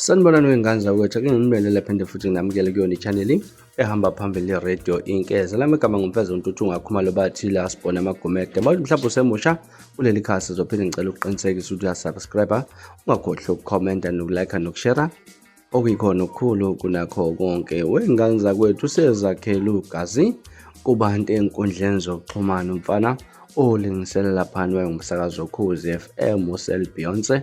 Sanibonani wey'ngane zakwethu, ake nginibelele phinde futhi nginamukele kuyona i-channel ehamba phambili i-radio Inkeza. Lami igama nguMfezo Ntuthu Ngakhumalo bathi la sibona amagumede. Mawuthi mhlawumbe usemusha kuleli khasi sizophinde ngicela ukuqinisekisa ukuthi uyasubscribe, ungakhohlwa ukukhomenta nokulike nokushare okuyikhona okukhulu kunakho konke. Wey'ngane zakwethu sezakhela ugazi kubantu ey'nkundleni zokuxhumana umfana olingiselela phana wayengumsakazi woKhozi FM uSel Beyonce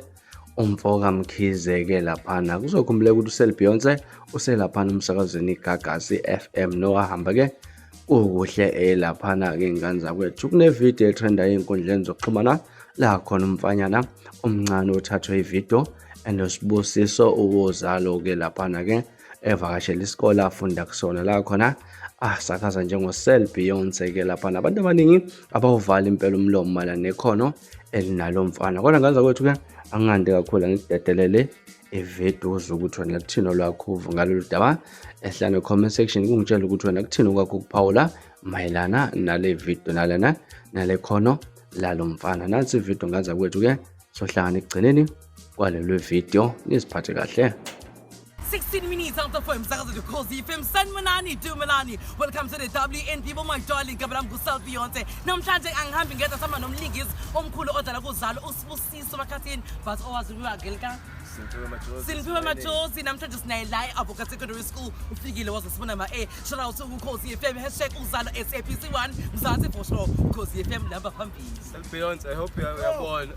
umfo kaMkhize-ke laphana. Kuzokhumbuleka ukuthi uSel Beyonce uselaphana umsakazweni iGagasi FM nowahamba-ke kukuhle elaphana-ke ngane zakwethu. Kunevidiyo etrendayo ey'nkundleni zokuxhumana la khona umfanyana omncane othathwe ividiyo enosibusiso uwozalo-ke laphana-ke evakashela isikole afunda kusona la khona asakaza njengoSel Beyonce-ke laphana. Abantu abaningi abawuvali impela umlomo mayelana nekhono elinalo mfana, kodwa ngane zakwethu-ke angingandi kakhulu angikudedelele ividiyo uzwe ukuthi wena kuthini olwakho uvo ngalolu daba. Ehlane comment section kungitshela ukuthi wena kuthini okwakho ukuphawula mayelana nale video nalena nale khono lalo mfana. Nansi ividiyo ngane zakwethu-ke, sohlangana ekugcineni kwalolu video, niziphathe kahle. 16 minutes after 4 emsakazweni Ukhozi FM. Sanibonani, Dumelani. Welcome to the WN people, my darling. Igama lami nguSel Beyonce. Namhlanje angihambi ngedwa, sihamba nomlingisi omkhulu odlala kuzalo uSibusiso Makhathini, but owaziwa ngelika Simphiwe Majozi. Simphiwe Majozi. Namhlanje sinaye la e-Avoca Secondary School. Ufikile wazosibona ma-A. Shout out to Ukhozi FM, #Uzalo SABC 1 Mzansi for sure. Ukhozi FM lamba phambili. Sel Beyonce, I hope uyabona.